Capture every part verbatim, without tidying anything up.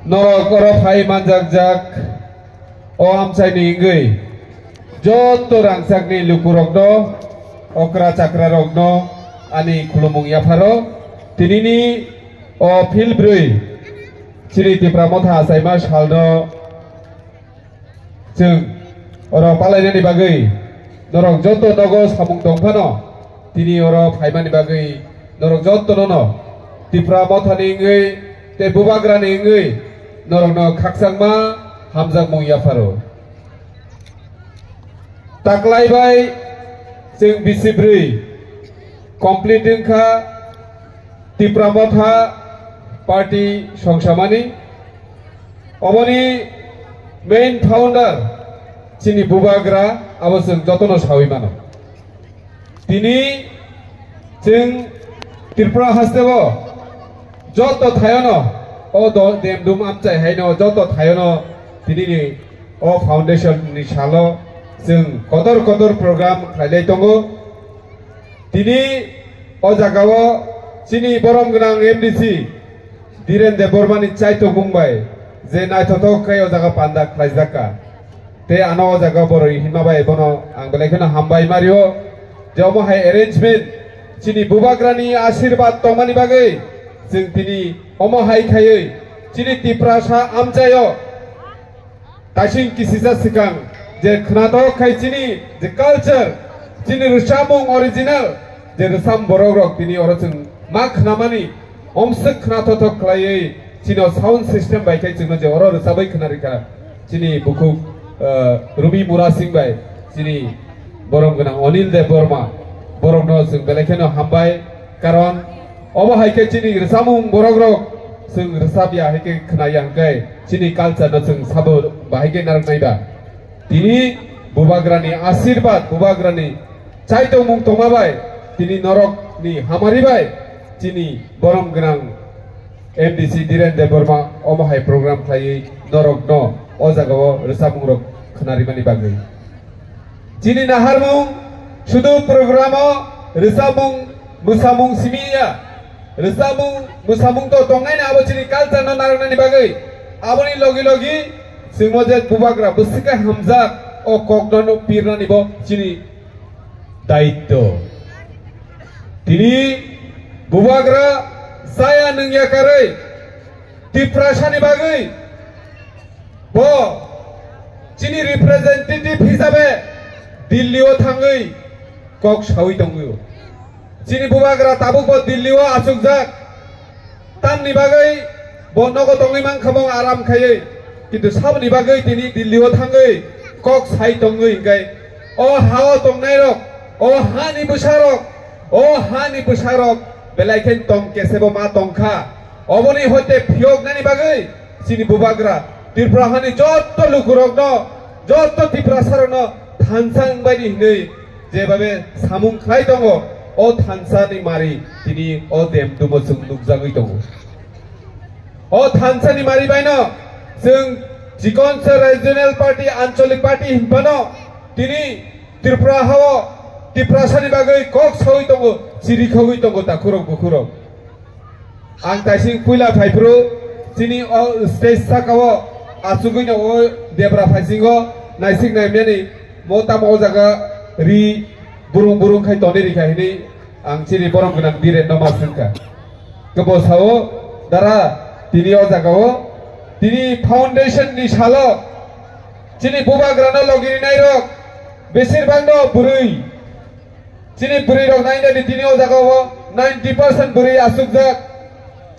Norok oro phai manjakjak o amchaini wngwi joto rangchakni lukurokno, okra chakrarokno ani khulumung yapharo. Tinini o phil brwi chini Tipra Motha achaima salno chwng oro palainani bagwi norok joto nogo samung tong phano, tini oro phaimani bagwi norok jotono no Tipra Mothani wngwi tei Bubagrani wngwi norokno khakchangma hamjakmung yapharo. Taklai bai chwng bisi brwi complete wngkha Tipra Motha party songsamani. Oboni main founder chini Bubagra, abo chwng jotono sawi mano. Tini chwng Tripura hasteo joto thayono o do-, demdum amchai haino joto thayono tinini o foundation ni salo chwng kotor kotor program khlailai tongo. Tini o jagao chini borom gwnang M D C Dhiren Debbarmani chaitokmung bai je naithothok khe o jaga panda khlaijak kha. Tei ano o jaga boroi hima bai bono ang belai kheno hambai mario. Je omo hai arrangement chini Bubagrani ashirbad tongmani bagwi chwng tini omo hai khaiwi chini Tiprasa amchaio kaising kisisa swkang je khnatok khai chini je culture, chini rwchapmung original je rwchap borok rok tini oro chwng ma khnamani omswk khnathothok khlaiwi chini o sound system bai khe chwngno je oro rwchabwi khna rikha chini bukhuk, eh, Rumi Murasing bai chini borom gwnang Anil Debbarma borokno chwng belai kheno hambai. Karon obo hai khe chini rwchapmung borok rok chwng rwchap ya hai khe khna ya hwnkhe chini culture no chwng sabo bahai khe narwk nai ba. Tini Bubagrani ashirbad, Bubagrani chaitokmung tongma bai, tini norok ni hamari bai, chini borom gwnang M D C Dhiren Debbarma omo hai program khlaiwi norok no o jaga o rwchapmung rok khna rimani bagwi. Chini naharmung sudu programo rwchapmung, mwsamung simi ya. Rwchapmung, mwsamung to tongnaino abo chini culture no narwknani bagwi. Aboni logi logi chwngno je Bubagra bwswk khe hamjak o kokno no pirnani bo chini daitto. Tini Bubagra saya nungya karwi Tiprasani bagwi bo chini representative hisabe Delhi o thangwi kok sawi tongwi. Chini Bubagra tabuk bo Delhi o achukjak. Tamni bagwi bo nogo tongwi mankha bo aram khaiwi. Kintu saboni bagwi tini Delhi o thangwi kok sai tongwi hwnkhe o ha o tongnai rok, o hani bwsa rok, o hani bwsa rok belai khe tong kesebo ma tongkha. Oboni hoite phiyoknani bagwi chini Bubagra Tripura hani jotto lukurokno, jotto Tiprasarokno thansa wngbaini hinwi jebabe samung khlai tongo, o thansani mari tini o demdumo chwng nukjagwi tongo. O thansani mari baino chwng Chikonsa Regional Party, Anchalik Party hinphano tini Tripura hao Tiprasani bagwi kok sawi tongo, chirikhogwi tongo takhurok bukhurok. Ang taising puila phaiphuru chini o stage sakao achugwino o debra phaisingo naisik naimyani mo tamo o jaga ri burung burung khai toni rikha hinwi ang chini borom gwnang Dhiren no ma swngkha. Kebo sao dara tini o jagao tini foundation ni salo chini Bubagrano logi rinai rok besir bangno bwrwi. Chini bwrwi rok nainani tini o jaga o ninety percent bwrwi asukjak.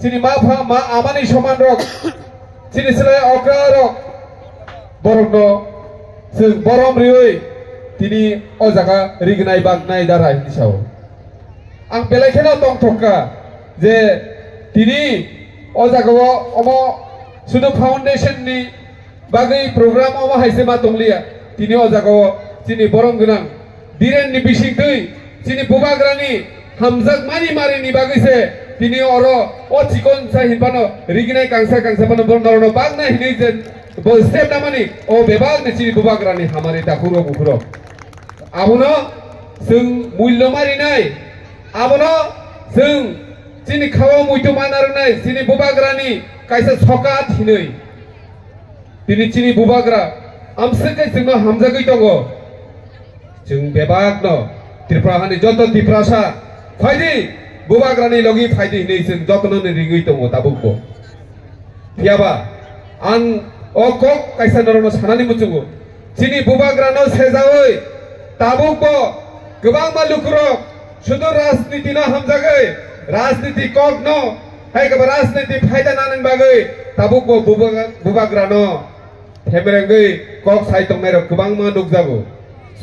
Chini ma pha ma amani soman rok, chini slai okra rok, borokno chwng borom riwi tini o jaga rignai baknai dara hinwi sao. Ang belai kheno tongthokka je tini o jaga o omo sudu foundation ni bagwi program omo hai se ma tongliya. Tini o jaga o chini borom gwnang Dhiren ni bising twi chini Bubagrani hamjakmani marini bagwi se tini oro o Chikonsa hinphano riginai kangsa kangsa phano borok norokno bakna hinwi je bo step namani o bebakni chini Bubagrani hamari dakhurok bukhurok. Abono chwng mullo marinai, abono chwng Chini khao muitu mana rwnai, chini bubagrani kaisa sokat hinwi. Tini chini bubagra amswk khe chwngno hamjagwi tongo. Chwng bebakno Tripura hani joto Tiprasa phaidi, bubagrani logi phaidi hinwi chwng jotono ni ringwi tongo tabukbo. Phiyaba ang o kok kaisa norokno sanani muchungo. Chini bubagrano sejaui tabukbo kwbangma lukurok sudu rajnitino hamjagwi, rajniti kokno hai khe bo rajniti phaida nanani bagwi tabukbo bubagra-, bubagrano themrengwi kok sai tongnairok kwbangma nukjago.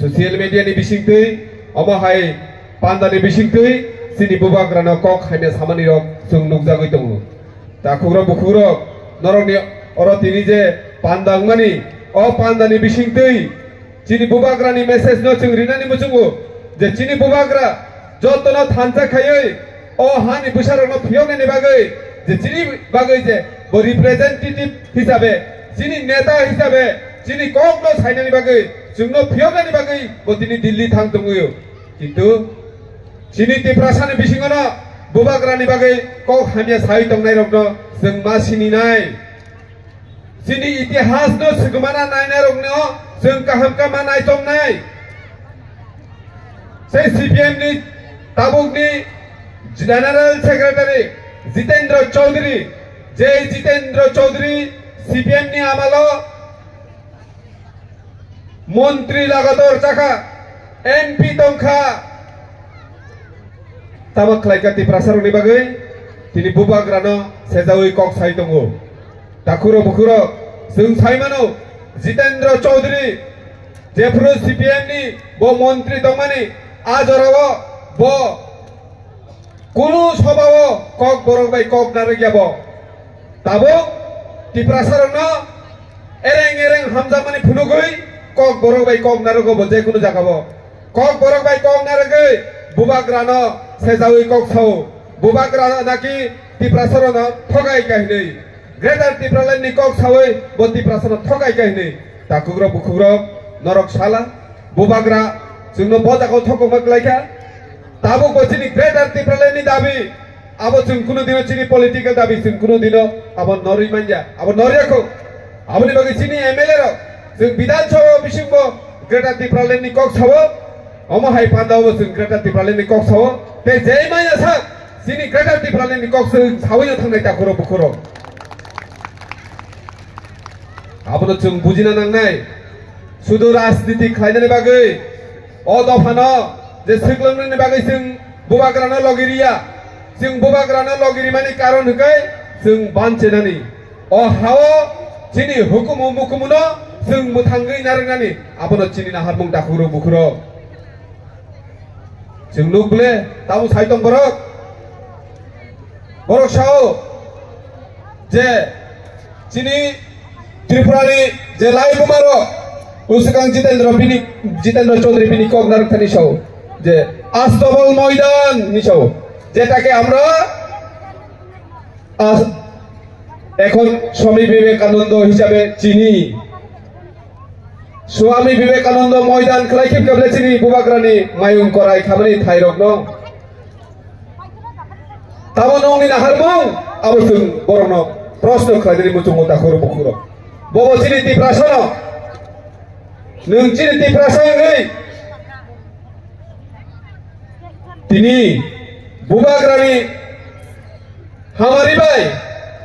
Social media ni bisingtwi, omo hai panda ni bisingtwi chini bubagrano kok hamya samani rok chwng nukjagwi tongo. Takhukrok bukhukrok, norokni oro tini je panda wngmani, o panda ni bisingtwi chini bubagrani message no chwng rinani muchungo je chini bubagra jotono thansa khaiwi o hani bwsarokno phiyoknani bagwi, je chini bagwi je bo representative hisabe, chini neta hisabe, chini kokno sainani bagwi, chwngno phiyoknani bagwi bo tini Delhi thang tongwio. Kintu chini Tiprasani bisingono bubagrani bagwi kok hamya sai tongnairokno chwng ma sininai. Chini itihasno swgwmana nainairokno chwng kaham khe ma naitongnai. Sei C P M ni tabukni General Secretary Jitendra Chaudhary, je Jitendra Chaudhary C P M ni amalo montri lagator chakha, M P tongkha, tamo khlaikha Tiprasarokni bagwi tini bubagrano sejaui kok sai tongo. Takhuro bukhuro chwng sai mano, Jitendra Chaudhary jephuru C P M ni bo montri tongmani, a jorao bo kunu sobao kok borok bai kok narwk ya bo. Tabuk Tiprasarokno ereng ereng hamjakmani phunugwi kok borok bai kok narwgo bo je kunu jagao. Kok borok bai kok narwgwi bubagrano sejaui kok sao. Bubagra naki Tiprasarokno thogai kha hinwi. Greater Tipraland ni kok sawi bo Tiprasano thogai kha hinwi. Takhukrok bukhukrok norok sala bubagra chwngno bo jagao thokokma kwlaikha. Tabuk bo chini Greater Tipraland ni dabi, abo chwng kunu dino chini political dabi chwng kunu dino abo norwi manya, abo norya kho. Aboni bagwi chini M L A rok chwng Bidhan Sabha bisingbo Greater Tipraland ni kok sao, omo hai pandao bo chwng Greater Tipraland ni kok sao, tei jai manya sak chini Greater Tipraland ni kok chwng sawi no thangnai takhukrok bukhukrok. Abono chwng bujina nangnai. Sudu rajniti khlainani bagwi o dophano je swklangnani bagwi chwng bubagrano logi riya. Chwng bubagrano logi rimani karon hwnkhe chwng banchenani. O hao chini hukumu mukumuno chwng mwthangwi narwknani. Abono chini naharmung takhukrok bukhukrok. Chwng nuk ble, tamo sai tong borok. Borok sao je chini Tripura ni je lai buma rok, usukang Jitendra bini, Jitendra Chaudhary bini kok narwk thani sao je Astobol Moidan ni sao, jeta ke amra as-, ekhon Swami Vivekananda hisabe chini. Swami Vivekananda moidan khlai khip kable chini bubagrani mayung korai khamani thairokno. Tamo nongni naharmung abo chwng borokno proshno khlainani muchungo takhuro bukhuro. Bobo chini Tiprasano. Nwng chini Tiprasa wngwi tini bubagrani hamari bai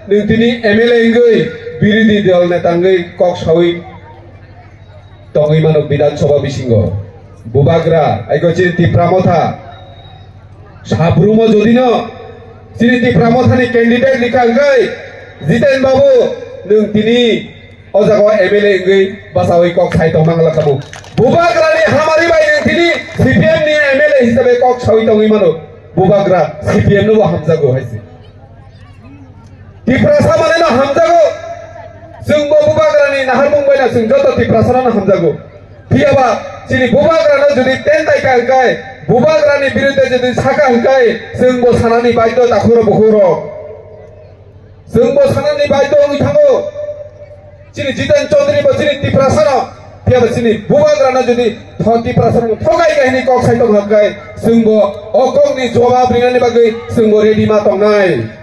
nwng tini M L A wngwi birodhi dol neta wngwi kok sawi tongwi mano Bidhan Sabha bisingo. Bubagra aiko chini Tipra Motha. Sabrumo jodino chini Tipra Mothani candidate likha wngwi Jiten Babu nwng tini o jaga o M L A wngwi bachawi kok sai tongma wngla kamo. Bubagrani hamari bai nwng tini C P M ni M L A hisabe kok sawi tongwi mano. Bubagra C P M no bo hamjago hai se. Tiprasa mane no hamjago. Chwng bo bubagrani naharmung bai na chwng joto Tiprasa no hamjago. Phiyaba chini bubagrano jodi tentai ka hwnkhe, bubagrani birudde jodi saka hwnkhe, chwng bo sanani baidhyo takhuro bukhuro. Chwng bo sanani baidhyo wngwi thango. Chini Jiten Chaudhary bo chini Tiprasano Phiya ba chini bubagrano jodi tho-, Tiprasarokno thogai kha hwnwi kok sai tong kha khe, chwngbo o kokni jobab rinani bagwi chwngbo ready ma tongnai.